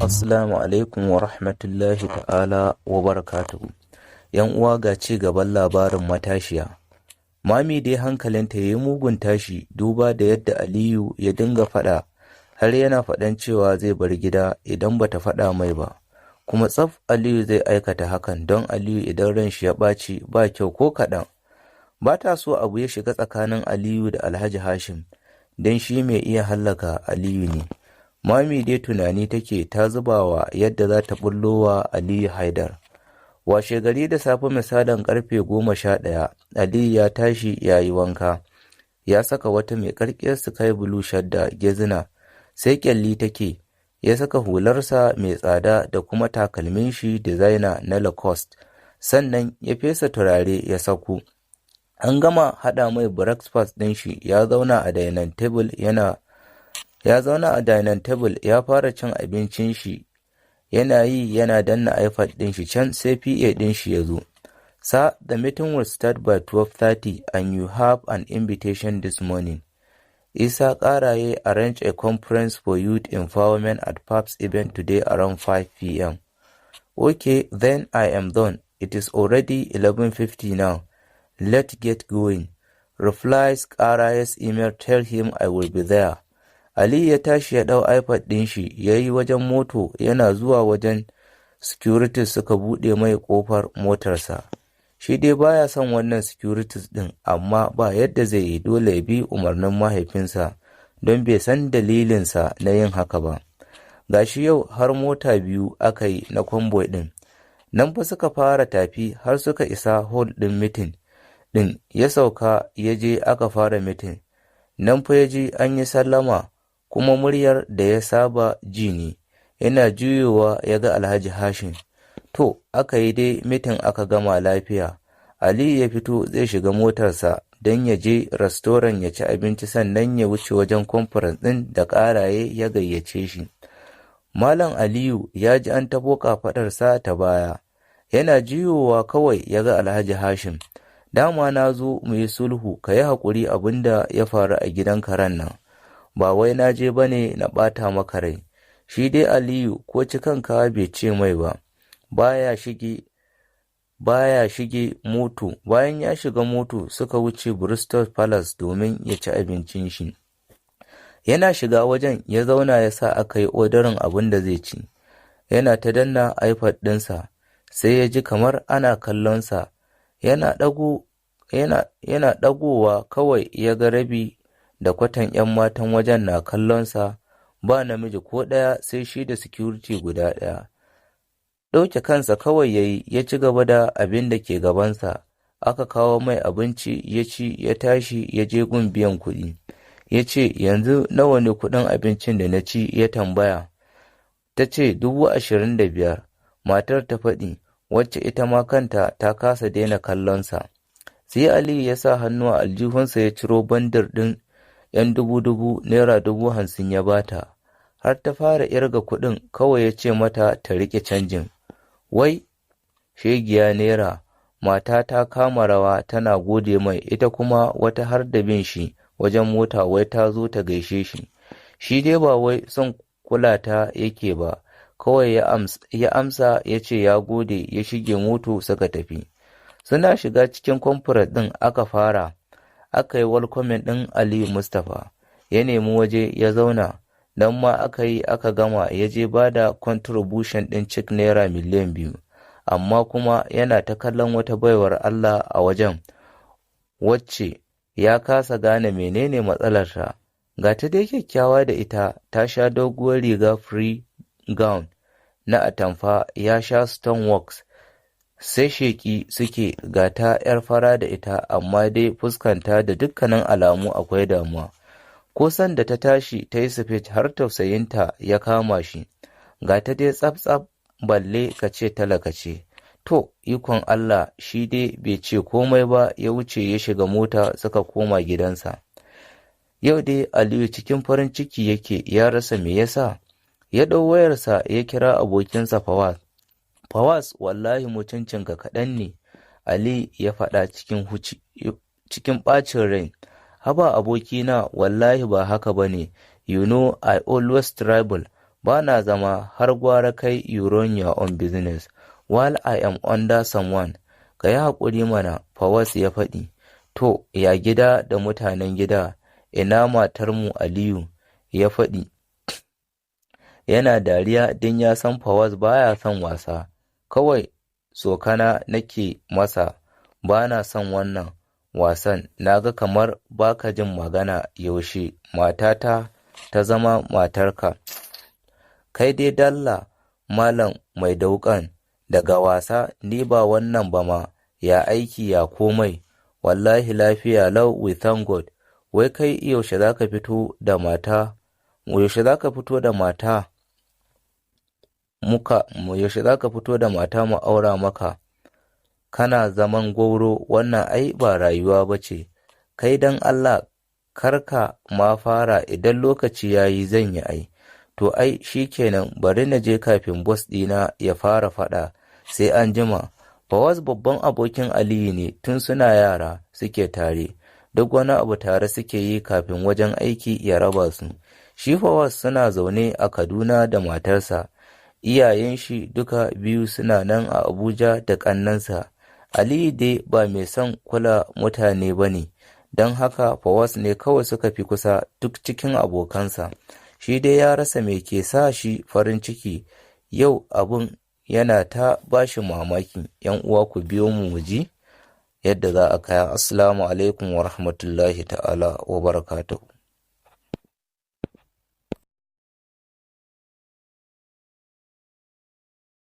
Assalamu alaikum wa rahmatullahi ta'ala wa barakatuhu. ‘Yan uwa, ga ci gaban labarin matashiya. Mami dai hankalinta ya yi mugun tashi duba da yadda Aliyu ya dinga faɗa, har yana faɗan cewa zai bar gida idan bata faɗa mai ba. Kuma tsaf Aliyu zai aikata hakan, don Aliyu idan ran shi ya ɓaci ba kyau ko kaɗan. Ba ta so abu ya shiga tsakanin Aliyu da Alhaji Hashim, don shi mai iya hallaka Aliyu ne. Mami dai tunani take ta zubawa yadda za ta ɓullo wa Aliyu Haidar. Washe gari da safe, misalin karfe 11, Aliyu ya tashi ya yi wanka. Ya saka wata mai karkiyar sky blue shadda gezina, sai kyalli take, ya saka hularsa mai tsada da kuma takalmin shi designer na Lacoste. Sannan ya fesa turare ya sako. An gama haɗa mai breakfast ɗin shi, ya zauna a dining table yana ya zauna a dining table ya fara cin abincin shi, yana yi yana danna iPad ɗin shi, can sai PA ɗin shi ya zo. "Sir, the meeting will start by 12:30 and you have an invitation this morning. Isa Karaye arrange a conference for youth empowerment at PAPS event today around 5 p.m. "Okay, then I am done. It is already 11:50 now. Let's get going. Replies Karaye's email, tell him I will be there." Ali ya tashi ya ɗau iPad ɗin shi ya yi wajen moto. Yana zuwa wajen securities suka buɗe mai ƙofar motarsa. Shi dai baya son wannan securities ɗin, amma ba yadda zai yi, dole ya bi umarnin mahaifinsa, don bai san dalilinsa na yin haka ba. Gashi yau har mota biyu aka yi na convoy ɗin. Nan fa suka fara tafi har suka isa hall ɗin meeting ɗin, ya sauka ya je aka fara meeting. Nan fa ya ji an yi sallama, kuma muryar da ya saba ji ne. Yana juyowa ya ga Alhaji Hashim. To, aka yi dai meeting aka gama lafiya. Aliyu ya fito zai shiga motarsa don ya je restaurant ya ci abinci, sannan ya wuce wajen conference ɗin da Ƙaraye ya gayyace shi. Malam Aliyu ya ji an tabo kafaɗarsa ta baya. Yana juyowa kawai ya ga Alhaji Hashim. "Dama na zo mu yi sulhu, ka yi haƙuri abin da ya faru a gidan karen nan. Ba wai na je ba ne na ɓata maka rai." Shi dai Aliyu ko ci kanka bai ce mai ba. Baya shige moto. Bayan ya shiga moto suka wuce Bristol Palace domin ya ci abincin shi. Yana shiga wajen ya zauna, ya sa aka yi ordering abin da zai ci. Yana ta danna iPad ɗinsa, sai ya ji kamar ana kallonsa. Yana ɗagowa kawai ya ga rabi da kwatan 'yan matan wajen na kallonsa, ba namiji ko ɗaya sai shi da security guda ɗaya. Ɗauke kansa kawai ya yi, ya ci gaba da abin da ke gabansa. Aka kawo mai abinci ya ci, ya tashi ya je gun biyan kuɗi. Ya ce, "Yanzu nawa ne kuɗin abincin da na ci?" ya tambaya. Ta ce, "25,000," matar ta faɗi, wacce ita ma kanta ta kasa daina kallonsa. Sai Aliyu ya sa hannu a aljihunsa ya ciro bundle ɗin 'yan dubu-dubu ₦50,000 ya bata. Har ta fara irga kuɗin kawai ya ce mata ta riƙe canjin. Wai, shegiya naira, mata ta kama rawa tana gode mai, ita kuma wata har da bin shi wajen mota, wai ta zo ta gaishe shi. Shi dai ba wai son kula ta yake ba, kawai ya amsa ya ce ya gode, ya shige moto suka tafi. Suna shiga cikin conference ɗin aka fara, aka yi welcoming ɗin Aliyu Mustapha, ya nemi waje ya zauna, nan ma aka yi aka gama, ya je ba da contribution ɗin cheque ₦2,000,000. Amma kuma yana ta kallon wata baiwar Allah a wajen, wacce ya kasa gane menene matsalarta. Ga ta dai kyakkyawa da ita, ta sha doguwar riga free gown na atamfa ya sha stoneworks, sai sheƙi suke, ga ta 'yar fara da ita, amma dai fuskanta da dukkanin alamu akwai damuwa. Ko sanda ta tashi ta yi speech har tausayinta ya kama shi. Ga ta dai tsaf-tsaf, balle ka ce talaka ce. To, ikon Allah, shi dai bai ce komai ba, ya wuce ya shiga mota suka koma gidansa. Yau dai Aliyu cikin farin ciki yake, ya rasa me yasa. Ya ɗau wayarsa ya kira abokinsa Fawaz. "Fawaz, wallahi mutuncinka kaɗan ne," Ali ya faɗa cikin huci, cikin ɓacin rai. "Haba abokina, wallahi ba haka ba ne. You know I always travel. Ba na zama har gwara kai, you run your own business while I am under someone. Ka yi haƙuri mana, Fawaz ya faɗi. To, ya gida da mutanen gida, ina matarmu Aliyu? Ya faɗi. Yana dariya don ya san Fawaz baya son wasa. Kawai tsokana nake masa, ba na son wannan wasan, na ga kamar baka jin magana. Yaushe matata ta zama matarka? Kai dai dalla malam mai daukan daga wasa, ni ba wannan ba ma, ya aiki, ya komai? Wallahi lafiya lau, we thank God. Wai kai yaushe za ka fito da mata? Yaushe za ka fito da mata muka yaushe za ka fito da mata mu aura maka? Kana zaman gwauro, wannan ai ba rayuwa ba ce. Kai dan Allah karka ma fara, idan lokaci ya yi zan yi ai. To ai shi kenan, bari na je kafin boss ɗina ya fara faɗa, sai an jima. Fawaz babban abokin Aliyu ne, tun suna yara suke tare, duk wani abu tare suke yi kafin wajen aiki ya raba su. Shi Fawaz suna zaune a Kaduna da matarsa, iyayen shi duka biyu suna nan a Abuja da ƙannensa. Aliyu dai ba mai son kula mutane ba ne, don haka Fawaz ne kawai suka fi kusa duk cikin abokansa. Shi dai ya rasa me ke sa shi farin ciki, yau abun yana ta bashi mamaki. ‘Yan uwa, ku biyo mu mu ji yadda za a kaya. Assalamu alaikum wa rahmatullahi ta'ala wa barakatuhu.